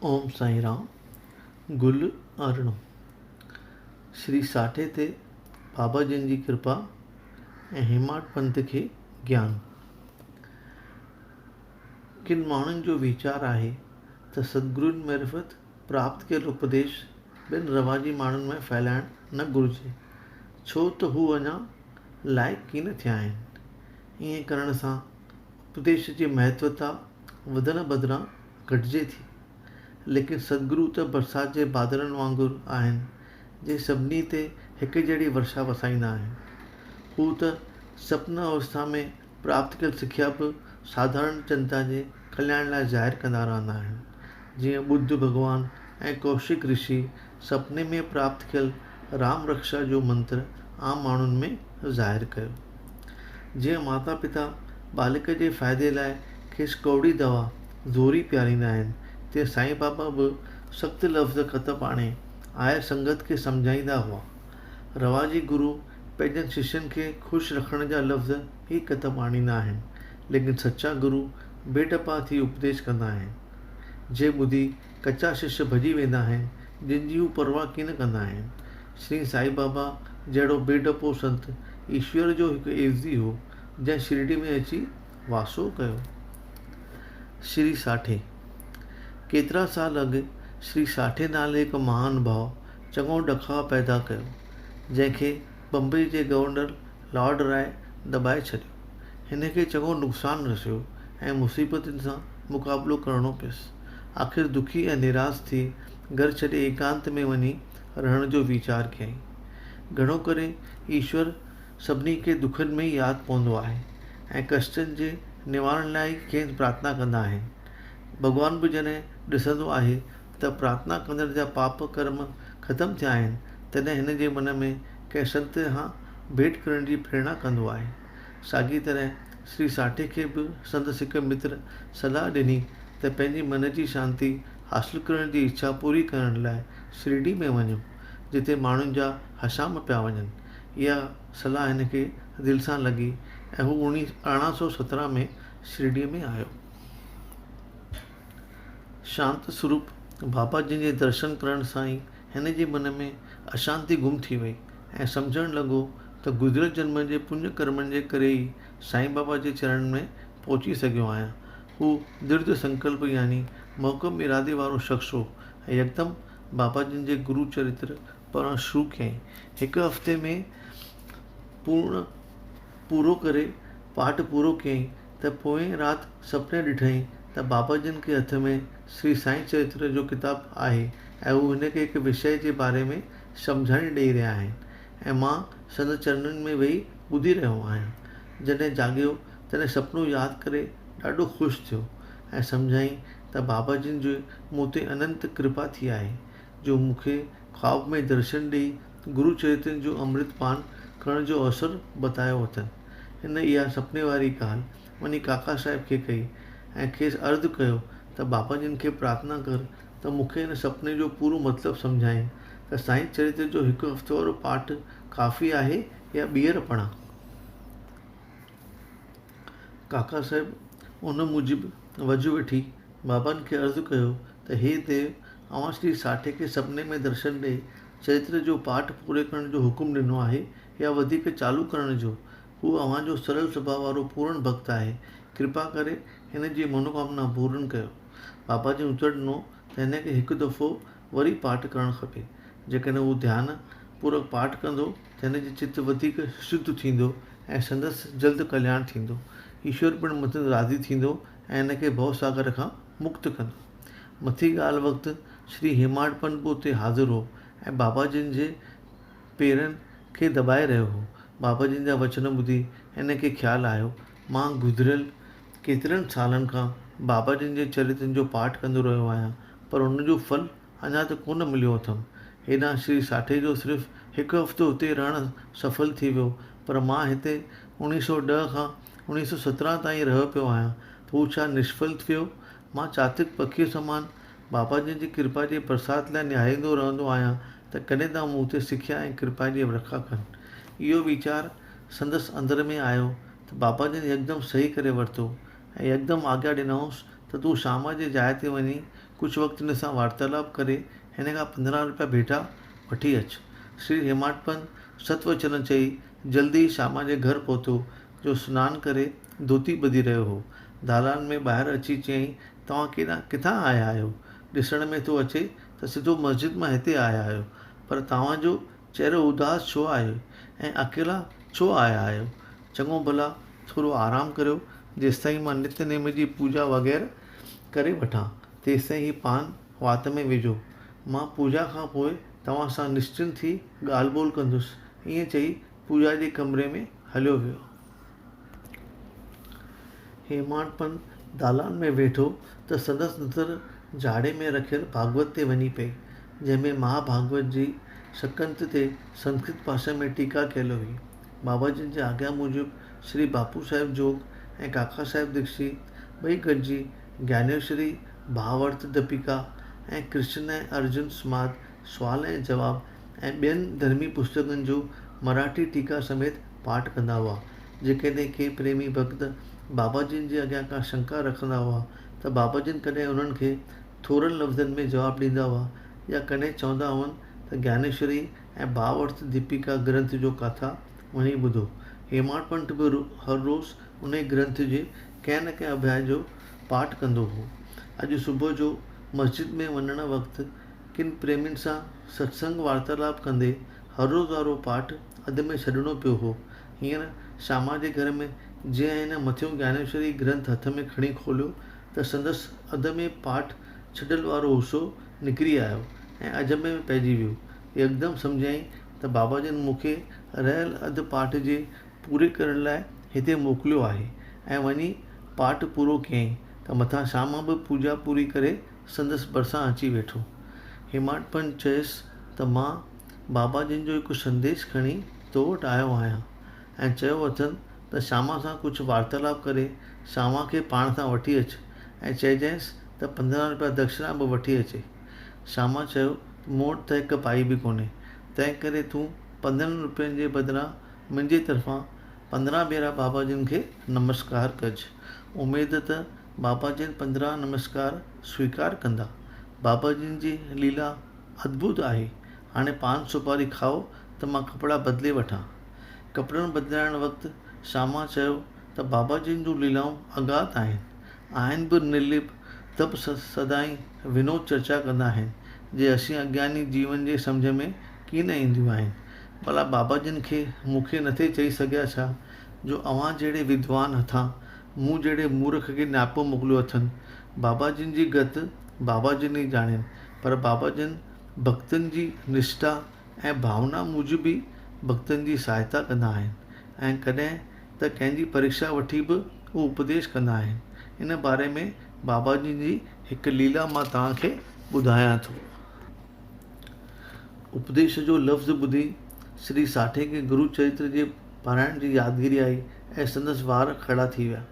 اوم سائين رام، گل ارڻو، شري ساٺي تي بابا جن جي ڪرپا ۽ هيماٽ پنت کي گيان. ڪن ماڻهن جو ويچار آهي ته ستگرن معرفت پراپت ڪيل اپديش ٻين رواجي ماڻهن ۾ ڦهلائڻ نه گهرجي، ڇو ته هو اڃا لائق ڪين ٿيا آهن. ائين ڪرڻ سان اپديش جي مهتوتا وڌڻ بدران گهٽجي ٿي. ليڪن ستگرو ته برسات جي بادلن وانگر آهن، جي سڀني تي هڪ جهڙي ورشا وسائيندا آهن. هو ته سپن اوسٿا ۾ پراپت ڪيل سکيا به ساڌارڻ جنتا جي ڪلياڻ لاء ظاهر ڪندا رهندا آهن، جيئن ٻڌ ڀڳوان ۽ ڪوشڪ رشي سپني ۾ پراپت ڪيل رام رڪشا جو منتر عام ماڻهن ۾ ظاهر ڪيو. جيئن ماتا پتا ٻالڪ جي فائدي لاء کيس ڪؤڙي دوا زوري پياريندا آهن، تيئن سائين بابا به سخت لفظ ڪتب آڻي آيل سنگت کي سمجهائيندا هئا. رواجي گرو پنهنجن ششين کي خوش رکڻ جا لفظ ئي ڪتب آڻيندا آهن، ليڪن سچا گرو بي ڊپا ٿي اپديش ڪندا آهن، جي ٻڌي ڪچا شش ڀڄي ويندا آهن، جن جي هو پرواهه ڪين ڪندا آهن. شري سائين بابا جهڙو بي ڊپو سنت ايشور جو هڪ عيوضي هو، جنهن شرڊي ۾ اچي واسو ڪيو. شري ساٺي، ڪيترا سال اڳ شري ساٺي نالي هڪ مهان ڀاء چڱو ڏکاء پيدا ڪيو، جنهن کي بمبئي جي گورنر لارڊ راء دٻائي ڇڏيو. هن کي چڱو نقصان رسيو ۽ مصيبتن سان مقابلو ڪرڻو پيس. آخر دکي ۽ نراس ٿي گهر ڇڏي ايڪانت ۾ وڃي رهڻ جو ويچار ڪيائين. گهڻو ڪري ايشور سڀني کي دکن ۾ ئي ياد پوندو آهي ۽ ڪشٽن جي نوارڻ لاء ئي کين پرارٿنا ڪندا آهن. ڀڳوان به جڏهن ڏسندو آهي ته پرارٿنا ڪندڙ جا پاپ ڪرم ختم ٿيا آهن، تڏهن هن جي من ۾ ڪنهن سنت سان ڀيٽ ڪرڻ جي پريرڻا ڪندو آهي. ساڳيء طرح شري ساٺي کي به سندس هڪ متر صلاح ڏني ته پنهنجي من جي شانتي حاصل ڪرڻ جي اڇا پوري ڪرڻ لاء شرڊي ۾ وڃو، جتي ماڻهن جا هشام پيا وڃن. اها صلاح هن کي دل سان لڳي ۽ هو 1817 ۾ شرڊيء ۾ آيو. شانت سروپ بابا جن جي درشن ڪرڻ سان ئي هن جي من ۾ اشانتي گم ٿي وئي ۽ سمجهڻ لڳو ته گذريل جنم جي پڃ ڪرمن جي ڪري ئي سائين بابا جي چرڻن ۾ پهچي سگهيو آهيان. هو درڌ سنڪلپ يعني محڪم ارادي وارو شخص هو ۽ يڪدم بابا جن جي گرو چرتر پڙهڻ شروع ڪيائين. هڪ هفتي ۾ پورڻ پورو ڪري پاٺ پورو ڪيائين ته پوئين رات سپني ڏٺائين ته بابا جن کي هٿ ۾ شري سائين چرتر جو ڪتاب آهي ۽ هو هن کي هڪ وشيه جي باري ۾ سمجهاڻي ڏئي رهيا آهن ۽ مان سندس چرنن ۾ ويهي ٻڌي رهيو آهيان. جڏهن جاڳيو تڏهن سپنو ياد ڪري ڏاڍو خوش ٿيو ۽ سمجهيائين ته بابا جن جي مون تي اننت ڪرپا ٿي آهي جو مون کي خواب ۾ درشن ڏئي گرو چرتن جو امرت پان ڪرڻ جو اوسر بتايو اٿن. هن اها سپني واري ڳالهه وڃي ڪاڪا صاحب کي ڪئي ۽ کيس عرض ڪيو ته بابا جن کي پرارٿنا ڪر ته مون کي هن سپني جو پورو مطلب سمجهائين ته سائين چرتر جو هڪ هفتي وارو پاٺ ڪافي آهي يا ٻيهر پڙهان. ڪاڪا صاحب ان موجب وجهه وٺي بابن کي عرض ڪيو ته هي ديو اوهان شري ساٺي کي سپني ۾ درشن ڏئي چرتر جو پاٺ پوري ڪرڻ جو حڪم ڏنو آهي يا وڌيڪ چالو ڪرڻ جو، هو اوهان جو سرل سڀاء وارو پورڻ ڀڳت آهي، ڪرپا ڪري هن جي منوڪامنا پورن ڪيو. بابا جن اتر ڏنو ته هن کي هڪ دفعو وري پاٺ ڪرڻ کپي. جيڪڏهن هو ڌيان پورڪ پاٺ ڪندو ته هن جي چت وڌيڪ شڌ ٿيندو ۽ سندس جلد ڪلياڻ ٿيندو. ايشور پڻ مٿس راضي ٿيندو ۽ هن کي ڀؤ ساگر کان مڪت ڪندو. مٿي ڳالهه وقت شري هيماٽ پنت به اتي حاضر هو ۽ بابا جن جي پيرن کي دٻائي رهيو هو. بابا جن جا وچن ٻڌي هن کي خيال آيو، مان گذريل ڪيترن سالن کان بابا جن جي چرتن جو پاٺ ڪندو رهيو آهيان، پر ان جو ڦل اڃا ته ڪونه مليو اٿم. هيڏانهن شري ساٺي جو صرف هڪ هفتو هتي رهڻ سڦل ٿي ويو، پر مان هتي 1910 کان 1917 تائين رهيو پيو آهيان ته هو ڇا نشڦل ٿيو؟ مان چاتڪ پکيء سمان بابا جن جي ڪرپا جي پرساد لاء نهاريندو رهندو آهيان ته ڪڏهن ٿا مون تي سکيا ۽ ڪرپا جي ورکا ڪن. اهو ويچار سندس اندر ۾ آيو ته بابا جن يڪدم صحيح ڪري ورتو ۽ يڪدم آگيا ڏنائونس ته تون شام جي جاء تي وڃي ڪجهه وقت هن سان وارتالاپ ڪري هن کان 15 روپيا ڀيٽا وٺي اچ. شري هيماٽ پنت ست وچن چئي جلدي ئي شاما جي گهر پهتو، جو سنان ڪري ڌوتي ٻڌي رهيو هو. دالان ۾ ٻاهر اچي چيائين، توهان ڪيڏانهن ڪٿان آيا آهيو؟ ڏسڻ ۾ ٿو اچي ته سڌو مسجد مان هتي آيا آهيو، پر توهان جو چهرو اداس ڇو آهي ۽ اڪيلا ڇو آيا آهيو؟ چڱو ڀلا ٿورو آرام ڪريو، جيستائين مان نت نيم جي پوڄا وغيره ڪري وٺان، تيستائين هي پان وات ۾ وجهو. مان پوڄا کان پوء توهان سان نشچنت ٿي ڳالهه ٻولهه ڪندس. ائين چئي پوڄا جي ڪمري ۾ هليو ويو. هيمانڊ پنت دالان ۾ ويٺو ته سندس نظر جاڙي ۾ رکيل ڀاڳوت تي وڃي پئي، جنهن ۾ مها ڀاڳوت جي سڪنت تي سنسڪرت ڀاشا ۾ ٽيڪا ڪيل هئي. بابا جن جي آگيا موجب شري باپو صاحب جوڳ ۽ ڪاڪا صاحب ديڪشت ٻئي گڏجي گيانيشوري، ڀاورٿ دپيڪا ۽ ڪرشن ۽ ارجن سماد، سوال ۽ جواب ۽ ٻين ڌرمي پستڪن جو مراٺي ٽيڪا سميت پاٺ ڪندا هئا. جيڪڏهن ڪي پريمي ڀڳت بابا جن جي اڳيان ڪا شنڪا رکندا هئا ته بابا جن ڪڏهن انهن کي ٿورن لفظن ۾ جواب ڏيندا هئا يا ڪڏهن چوندا هئن ته گيانيشوري ۽ ڀاورٿ ديپيڪا گرنٿ جو ڪاٿا وڃي ٻڌو. هيماٽ پنت به هر روز انهي گرنٿ جي ڪنهن نه ڪنهن اڀياء جو پاٺ ڪندو هو. اڄ صبح جو مسجد ۾ وڃڻ وقت ڪن پريمين سان ستسنگ وارتالاپ ڪندي هر روز وارو پاٺ اڌ ۾ ڇڏڻو پيو هو. هينئر شاما جي گهر ۾ جيئن هن مٿيون گيانيشوري گرنٿ هٿ ۾ کڻي کوليو ته سندس اڌ ۾ پاٺ ڇڏيل وارو حصو نڪري آيو ۽ عجب ۾ پئجي ويو. يڪدم سمجهيائين ته بابا جن مون کي رهيل اڌ پاٺ جي پوري ڪرڻ لاء هتي موڪليو آهي ۽ وڃي پاٺ پورو ڪيائين ته مٿان شاما به پوڄا پوري ڪري سندس ڀرسان اچي ويٺو. هيماٽ پنت چيس ته مان بابا جن جو هڪ سنديش کڻي تو وٽ آيو آهيان ۽ چيو اٿن ته شاما سان ڪجهه وارتالاپ ڪري شاما کي پاڻ سان وٺي اچ ۽ چئجانس ته 15 رپيا دڪشنا به وٺي اچي. شاما چيو ته مون وٽ ته هڪ پائي به ڪونهي، تنهنڪري تون 15 رپين جي بدران منهنجي طرفان 15 ڀيرا بابا جن کي نمسڪار ڪج. اميد ته بابا جن 15 نمسڪار سويڪار ڪندا. بابا جن جي ليلا ادڀت آهي. هاڻي پان سوپاري کائو ته مان ڪپڙا بدلي وٺان. ڪپڙن بدلائڻ وقت شاما چيو ته بابا جن جون ليلائون اگاڌ آهن. آهن به نرليپ ته به سدائين ونود چرچا ڪندا آهن، جي اسين اگياني جيون جي سمجهه ۾ ڪين اينديون آهن. ڀلا بابا جن کي مون کي نٿي چئي سگهيا ڇا، جو اوهان جهڙي ودوان هٿان مون جهڙي مورک کي نياپو موڪليو اٿن. بابا جن جي گت بابا جن ئي ڄاڻين، پر بابا جن ڀڳتن جي نشٺا ۽ ڀاونا موجب ئي ڀڳتن جي سهائتا ڪندا آهن ۽ ڪڏهن ته ڪنهن جي پريکشا وٺي به هو اپديش ڪندا آهن. ان باري ۾ بابا جن جي هڪ ليلا مان توهان کي ٻڌايان ٿو. اپديش جو لفظ ٻڌي شري ساٺي کي گرو چريتر جي پارائڻ جي يادگيري آئي ۽ سندس وار کڙا ٿي ويا.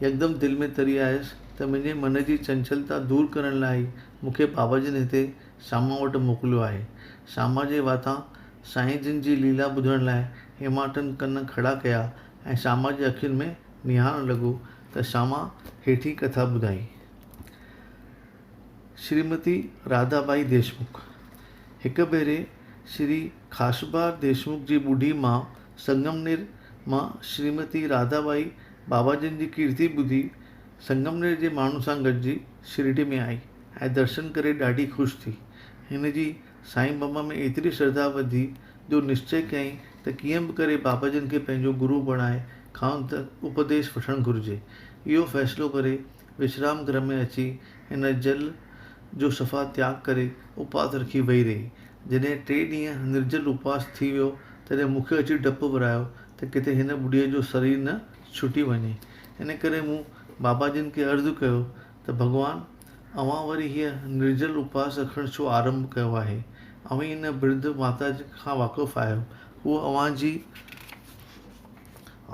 يڪدم دل ۾ تري آيس ته منهنجي من جي چنچلتا دور ڪرڻ لاء ئي مون کي بابا جن هتي شاما وٽ موڪليو آهي. شاما جي واتان سائين جن جي ليلا ٻڌڻ لاء هيماٽن ڪن کڙا ڪيا ۽ شاما جي اکين ۾ نهارڻ لڳو ته شاما هيٺين ڪٿا ٻڌائي. شريمتي راڌا ٻائي ديشمک، هڪ ڀيري شري خاشبا ديشمک جي ٻڍي ماء سنگمنير مان شريمتي راڌا ٻائي بابا جن جي ڪيرتي ٻڌي سنگمنير جي ماڻهن سان گڏجي شرڊي ۾ آئي ۽ درشن ڪري ڏاڍي خوش ٿي. هن جي سائين بابا ۾ ايتري شرڌا وڌي جو نشچي ڪيائين ته ڪيئن به ڪري بابا جن کي پنهنجو گرو بڻائي کانئن اپديش وٺڻ گهرجي. اهو فيصلو ڪري وشرام گرهه ۾ اچي هن جل جو صفا تياڳ ڪري اپواس رکي ويهي رهي. جڏهن ٽي ڏينهن نرجل اپواس ٿي ويو تڏهن مون کي اچي ڊپ ورايو ته ڪٿي هن ٻڍيء جو سرير نه ڇٽي وڃي. ان ڪري مون بابا جن کي عرض ڪيو ته ڀڳوان! اوهان وري هيء نرجل اپواس رکڻ ڇو آرنڀ ڪيو آهي؟ اوهين هن برڌ ماتا کان واقف آهيو. هوء اوهان جي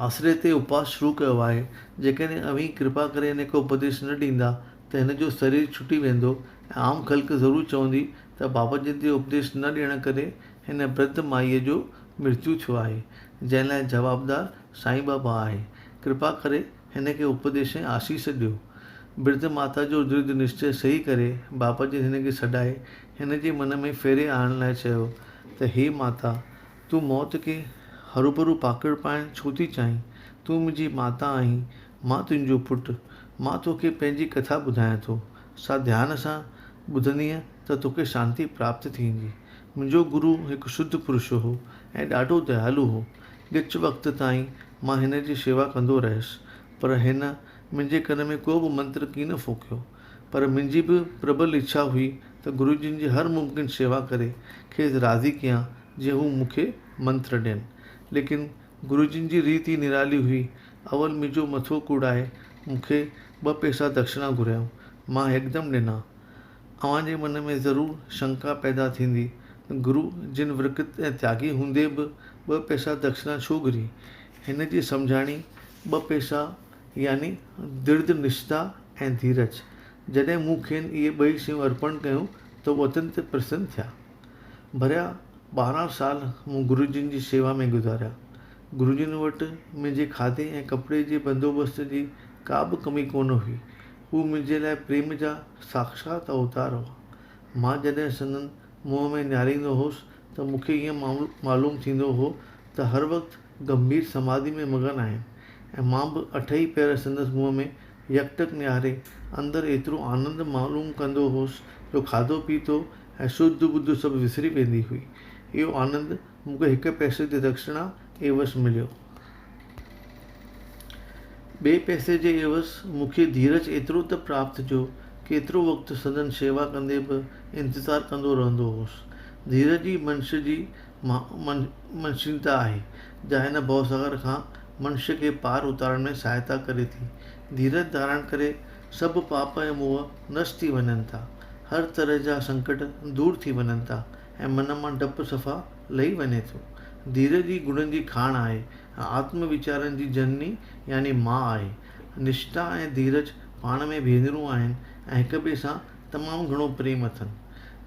آسري تي اپواس شروع ڪيو آهي. جيڪڏهن اوهين ڪرپا ڪري هن کي اپديش نه ڏيندا ته هن جو سرير ڇٽي ويندو ۽ عام خلق ضرور چوندي ته بابا جن جي اپديش نه ڏيڻ ڪري هن برڌ مائيء جو مرتيو ٿيو آهي، جنهن لاء جوابدار سائين بابا آهي. ڪرپا ڪري هن کي اپديش ۽ آشيش ڏيو. برڌ ماتا جو درڌ نشچي صحيح ڪري بابا جن هن کي سڏائي هن جي من ۾ ڦيري آڻڻ لاء چيو ته هي ماتا! تون موت کي هروڀرو پاکڙ پائڻ ڇو ٿي چاهين؟ تون منهنجي ماتا آهين، مان تنهنجو پٽ. مان توکي پنهنجي ڪٿا ٻڌايان ٿو، سا ڌيان سان ٻڌندينء ته توکي شانتي پراپت ٿيندي. منهنجو گرو هڪ شڌ پرش هو ۽ ڏاڍو ديالو هو. ڳچ وقت تائين مان هن جي شيوا ڪندو رهيس، پر هن منهنجي ڪن ۾ ڪو به منتر ڪين ڦوڪيو. پر منهنجي به پربل اڇا هئي ته گروجين جي هر ممڪن شيوا ڪري کيس راضي ڪيان جيئن هو مون کي منتر ڏين. ليڪن گروجين جي ريت ئي نرالي هئي. اول منهنجو مٿو ڪوڙائي مون کي ٻه پئسا دڪشڻا گهريائون. مان هڪدم ڏنا. اوهان جي من ۾ ضرور شنڪا پيدا ٿيندي ته گرو جن ورڪت ۽ تياڳي هوندي به ٻه پئسا دڪشڻا ڇو گهري؟ هن جي سمجهاڻي ٻه پئسا يعني درد نشتا ۽ ڌيرج. جڏهن مون کين اهي ٻئي شيون ارپڻ ڪيون ته هو اتنت پرسن ٿيا. ڀريا 12 سال مون گروجين جي شيوا ۾ گذاريا. گروجين وٽ منهنجي کاڌي ۽ ڪپڙي جي بندوبست جي ڪا به ڪمي ڪونه هئي. هو منهنجي لاء پريم جا ساکشات اوتار هئا. مان جڏهن سندن منهن ۾ نهاريندو هوس ته مون کي ائين معلوم ٿيندو هو ته هر وقت گنڀير سماڌي ۾ مگن آهن ۽ مان به اٺئي پهر سندس منهن ۾ يڪٽڪ نهاري اندر ايترو آنند معلوم ڪندو هوس جو کاڌو پيتو ۽ سڌ ٻڌ سڀ وسري ويندي هئي. اهو آنند مون کي هڪ پئسي جي دڪشڻا عيوض مليو. ٻئي پئسي جي عيوض مون کي ڌيرج ايترو ته پراپت جو ڪيترو وقت سندن شيوا ڪندي به انتظار ڪندو رهندو هوس. ڌيرج ئي منش جي منشيتا آهي، جا هن ڀوساگر کان منش کي پار اتارڻ ۾ سهائتا ڪري ٿي. ڌيرج ڌارڻ ڪري سڀ پاپ ۽ موهه نشٽ ٿي وڃن ٿا. هر طرح جا سنڪٽ دور ٿي وڃن ٿا ۽ من مان ڊپ صفا لهي وڃي ٿو. ڌيرج ئي گڻن جي کاڻ آهي ۽ آتم ويچارن جي جنني يعني ماء آهي. نشٺا ۽ ڌيرج پاڻ ۾ ڀينرون آهن ۽ هڪ ٻئي سان تمام گهڻو پريم اٿن.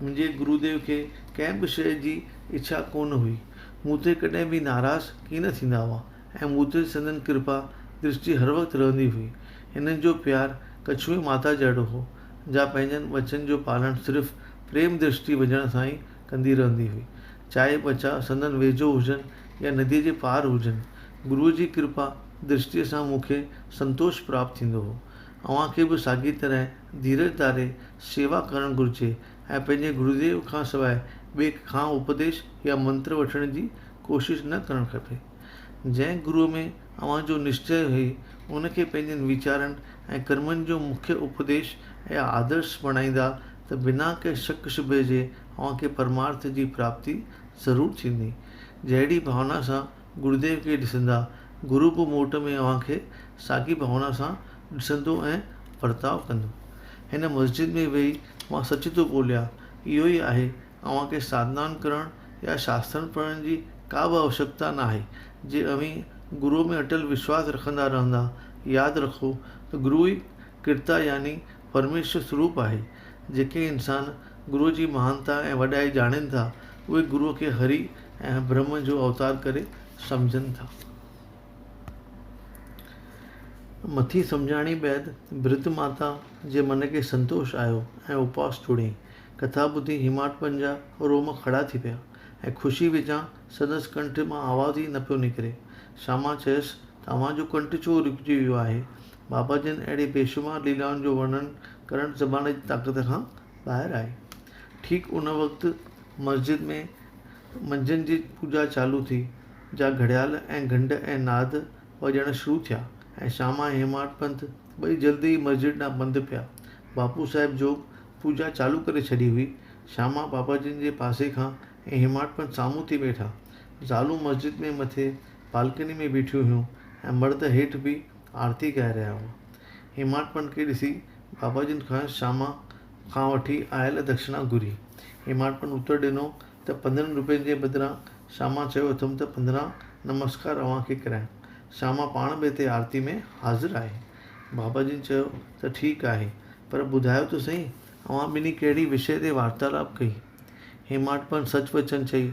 منهنجي گروديو کي ڪنهن به شيء جي اڇا ڪونه هئي. مون تي ڪڏهن به ناراض ڪين ٿيندا هئا ۽ مون تي سندن ڪرپا درشٽي هر وقت رهندي هئي. هنن جو پيار ڪڇوئي ماتا جهڙو هو، جا پنهنجن ٻچن جو پالڻ صرف پريم درشٽي وجهڻ سان ئي ڪندي رهندي هئي. چاهي ٻچا سندن ويجهو هجن يا نديء جي پار هجن، گروء جي ڪرپا درشٽيء سان مون کي سنتوش پراپت ٿيندو هو. اوهان کي به ساڳي طرح ڌيرج ڌاري شيوا ڪرڻ گهرجي ۽ پنهنجي گروديو کان سواء ٻئي کان اپديش يا منتر وٺڻ جي ڪوشش نه ڪرڻ کپي. جنهن گروء ۾ اوهان جو نشچي هئي، ان کي پنهنجن ويچارن ۽ ڪرمن جو مکيه اپديش يا آدرش بڻائيندا ته بنا ڪنهن شڪ شبهي جي اوهان کي پرمارٿ جي پراپتي ضرور ٿيندي. جهڙي ڀاونا سان گروديو کي ڏسندا، گرو به موٽ ۾ اوهان کي ساڳي ڀاونا سان ڏسندو ۽ ورتاء ڪندو. هن مسجد ۾ ويهي مان سچ ٿو ٻوليان، اهو ئي آهي، اوهان کي ساڌنائن ڪرڻ يا شاسترن پڙهڻ جي ڪا به آوشڪتا ناهي، جي اوهين گروء ۾ اٽل وشواس رکندا رهندا. ياد رکو ته گرو ئي ڪرتا يعني پرميشور سروپ آهي. جيڪي انسان گروء جي مهانتا ۽ وڏائي ڄاڻين ٿا، اهي گروء کي هري ۽ برهم جو اوتار ڪري سمجهن ٿا. مٿين سمجهاڻي بعد برڌ ماتا جي من کي سنتوش آيو ۽ اپواس ٽوڙيائين. ڪٿا ٻڌي هيماٽپن جا روم کڙا ٿي پيا ۽ خوشي وچان سندس ڪنٺ مان آواز ئي نه پيو نڪري. شاما چيس ته اوهان جو ڪنٺ ڇو رڪجي ويو آهي؟ بابا جن اهڙي بيشمار ليلائن جو ورڻن ڪرڻ زبان جي طاقت کان ٻاهر آهي. ٺيڪ ان وقت مسجد ۾ منجهند جي پوڄا چالو ٿي، جا گهڙيال ۽ گهنڊ ۽ ناد وڄڻ شروع ٿيا ۽ شاما ۽ هيماٽ پنت ٻئي جلد ئي مسجد ڏانهن پنڌ پيا. باپو صاحب جوڳ پوڄا چالو ڪري ڇڏي هئي. شاما بابا جن جي پاسي کان ۽ هيماٽ پنت سامهون ٿي ويٺا. زالون مسجد ۾ مٿي بالڪني ۾ بيٺيون هيون ۽ مرد هيٺ بيهي آرتي ڳائي رهيا هئا. هيماٽ پنت کي ڏسي بابا جن کانئس شاما کان وٺي آيل دڪشڻا گهري. هيماٽ پنت اتر ڏنو ته 15 روپين جي بدران شاما چيو اٿم ته 15 نمسڪار اوهان کي ڪريان. شاما پاڻ به هتي آرتي ۾ حاضر آهي. بابا جن چيو ته ٺيڪ آهي، پر ٻڌايو ته سهي اوهان ٻنهي ڪهڙي وشيه تي وارتالاپ ڪئي؟ هيماٽ پنت سچ وچن چئي،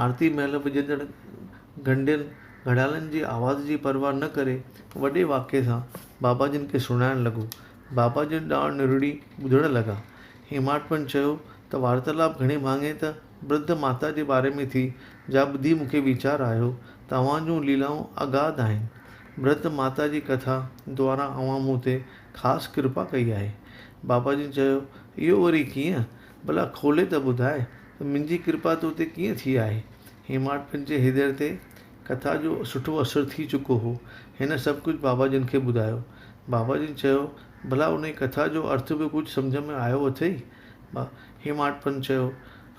آرتي مهل وڄندڙ گهنڊين گهڙيالن جي آواز جي پرواهه نه ڪري وڏي واڪي سان بابا جن کي سڻائڻ لڳو. بابا جن ڏانهن نرڙي ٻڌڻ لڳا. هيماٽ پنت چيو ته وارتالاپ گهڻي ڀاڱي ته برڌ ماتا جي باري ۾ ٿي، جا ٻڌي مون کي ويچار آيو ته اوهان جون ليلائون اگاڌ آهن. برڌ ماتا جي ڪٿا دوارا اوهان مون تي خاص ڪرپا ڪئي آهي. بابا جن چيو، اهو وري ڪيئن؟ ڀلا کولي ته ٻڌاء ته منهنجي ڪرپا تو تي ڪيئن ٿي آهي؟ هيماٽ پنت جي هردي تي ڪٿا جو سٺو اثر ٿي چڪو هو. هن سڀ ڪجهه بابا جن کي ٻڌايو. بابا جن چيو، ڀلا انهي ڪٿا جو ارٿ به ڪجهه سمجهه ۾ آيو اٿئي؟ هيماٽ پنت چيو،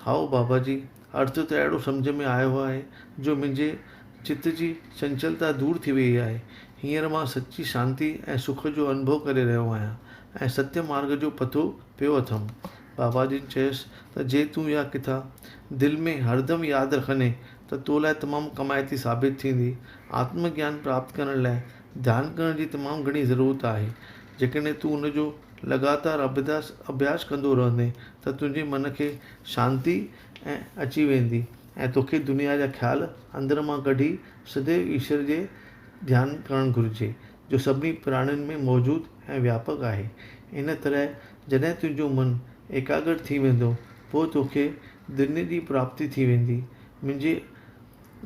هائو بابا جي، ارٿ ته اهڙو سمجهه ۾ آيو آهي جو منهنجي چت جي چنچلتا دور ٿي ويئي آهي. هينئر مان سچي شانتي ۽ سک جو انڀو ڪري رهيو آهيان ۽ ستيه مارڳ جو پتو پيو اٿم. بابا جن چيس ته جي تون اها ڪٿا دل ۾ هردم ياد رکندين ته تو لاء تمام ڪمائتي ثابت ٿيندي. آتم گيان پراپت ڪرڻ لاء ڌيان ڪرڻ جي تمام گهڻي ضرورت آهي. جيڪڏهن تون ان جو لڳاتار اڀياس ڪندو رهندين ته تنهنجي من کي شانتي ۽ اچي ويندي ۽ توکي دنيا جا خيال اندر مان ڪڍي سديو ايشور جي ڌيان ڪرڻ گهرجي جو سڀني پراڻين ۾ موجود ۽ وياپڪ آهي. ان طرح جڏهن تنهنجو من ايڪاگر ٿي ويندو پوء توکي دنيا جي پراپتي ٿي ويندي. منهنجي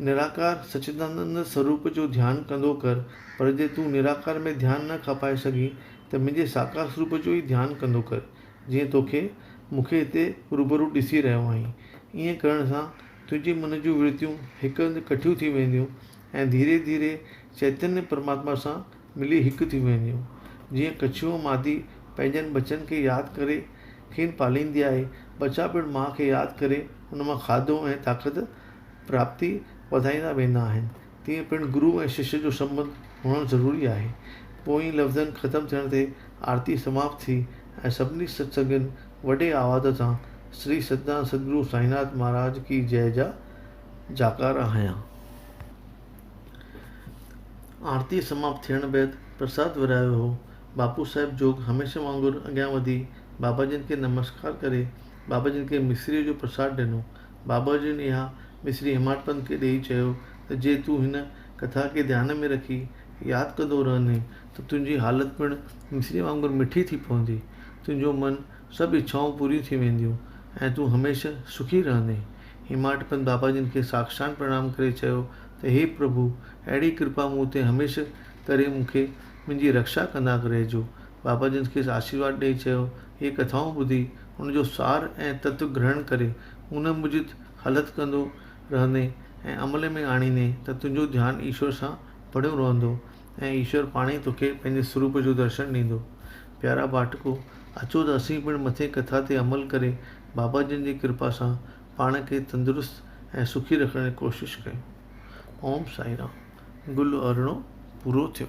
نراڪار سچدانند سروپ جو ڌيان ڪندو ڪر، پر جي تون نراڪار ۾ ڌيان نه کپائي سگهين ته منهنجي ساڪار سروپ جو ئي ڌيان ڪندو ڪر، جيئن توکي مون کي هتي روبرو ڏسي رهيو آهين. ائين ڪرڻ سان تنهنجي من جون ورتيون هڪ هنڌ ڪٺيون ٿي وينديون ۽ ڌيري ڌيري چيتنيه پرماتما سان ملي هڪ ٿي وينديون. جيئن ڪڇوء مادي پنهنجن ٻچن کي ياد ڪري کين پاليندي آهي، ٻچا پڻ ماء کي ياد ڪري ان مان کاڌو ۽ طاقت پراپتي وڌائيندا ويندا آهن، تيئن پڻ گرو ۽ ششيه جو سنٻنڌ هئڻ ضروري آهي. پوئين لفظن ختم ٿيڻ تي آرتي سماپت ٿي ۽ سڀني ستسنگين وڏي آواز سان شري سچدانند ستگرو سائيناٿ مهاراج ڪي جئه جا جاڪارا هنيا. آرتي سماپت ٿيڻ بعد پرساد ورهايو هو. باپو صاحب جوڳ هميشه وانگر اڳيان وڌي بابا جن کي نمسڪار ڪري بابا جن کي مصريء جو پرساد ڏنو. بابا جن اها مصري هماٽ پنت کي ڏيئي چيو ته جي تون هن ڪٿا کي ڌيان ۾ رکي ياد ڪندو رهندين ته تنهنجي حالت پڻ مصريء وانگر مٺي ٿي پوندي. تنهنجو من سڀ اڇائون پوريون ٿي وينديون ۽ تون هميشه سکي رهندين. هماٽ پنت بابا جن کي ساڪشانت پرڻام ڪري چيو ته هي پرڀو! اهڙي ڪرپا مون تي هميشه ڪري مون کي منهنجي رڪشا ڪندا رهجو. بابا جن کيس آشيرواد ڏئي چيو، اهي ڪٿائون ٻڌي، ان جو سار ۽ تتو گرهڻ ڪري، ان موجب هلت ڪندو رهندين ۽ عمل ۾ آڻيندين ته تنهنجو ڌيان ايشور سان بڻيو رهندو ۽ ايشور پاڻ ئي توکي پنهنجي سروپ جو درشن ڏيندو. پيارا ٻاٽڪو! اچو ته اسين پڻ مٿين ڪٿا تي عمل ڪري بابا جن جي ڪرپا سان پاڻ کي تندرست ۽ سکي رکڻ جي ڪوشش ڪيون. اوم سائين رام. گل ارڙهون پورو ٿيو.